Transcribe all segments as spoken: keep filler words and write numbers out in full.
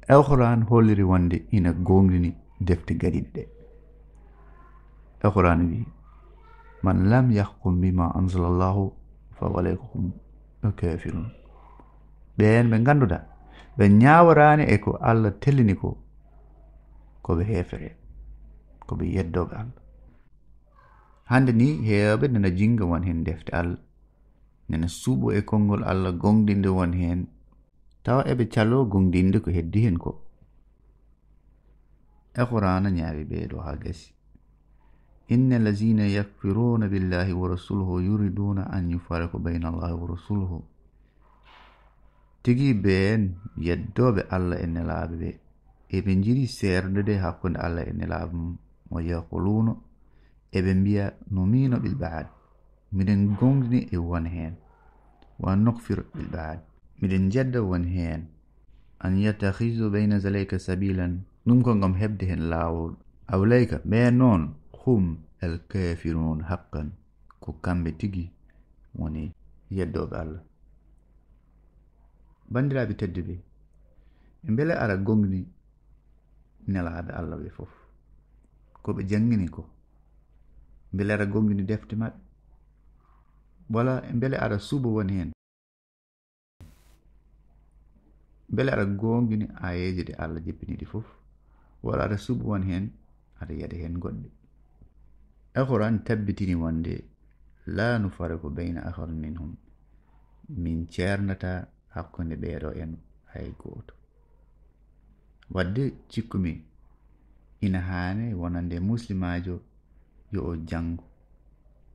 Alquran holliri wonde ina goongɗini defte gadiiɗe ɗe. Alquran wi: "Man lam yahkum bima anzalallahu fa ulaika hum kafirun." Ɓeen ɓe ngannduɗaa ɓe ñaaworaani e ko Allah tellini ko, ko ɓe heefere, ko ɓe yeddooɓe Allah. Hannde ni heewɓe nana jinnga won heen defte Allah, nana suuɓo e konngol Allah goongɗinde won heen, tawa eɓe caloo goongɗinde ko heddi heen ko. Alqurana ñaawi ɓee ɗo haa gasi: "Inna allazina yakfuruna billahi wa rasulihi yuriduna an yufarriqu bayna Allahi wa rasulihi." Tigi ɓeen yeddooɓe Allah e nelaaɓe ɓe, eɓe njiɗi seerdude hakkunde Allah e nelaaɓe mum, wa yaquluna, eɓe mbiya: "Numinu bil baad." Miɗen goongɗini e won heen. "Wa nukfir bil baad." Miɗen jedda won heen. "An yattakhizu bayna zalika sabilan." Ɗum ko ngam heɓde heen laawol. "Awlayka," ɓe noon, "hum al kafirun haqqan." Ko kamɓe tigi woni yeddooɓe Allah. Banndiraaɓe tedduɓe, mbele aɗa goongɗini nelaaɓe Allah ɓe fof? Ko ɓe janngini ko? Mbele aɗa goongɗini defte maɓɓe? Wala mbele aɗa suuɓa won heen? Mbele aɗa goongɗini aayeeje ɗe Allah jippini ɗi fof? Wala aɗa suuɓa won heen, aɗa yeɗa heen goɗɗe? Alquran tabbitini wonde: "La nufarriqu bayna ahadin minhum." Min ceerndataa hakkunde ɓeeɗo en hay gooto. Wadde cikkumi ina haani wonande muslimaajo yo o janngu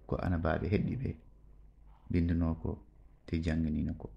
ko anabaaɓe heɗɗiiɓe mbinndunoo ko te jannginino ko.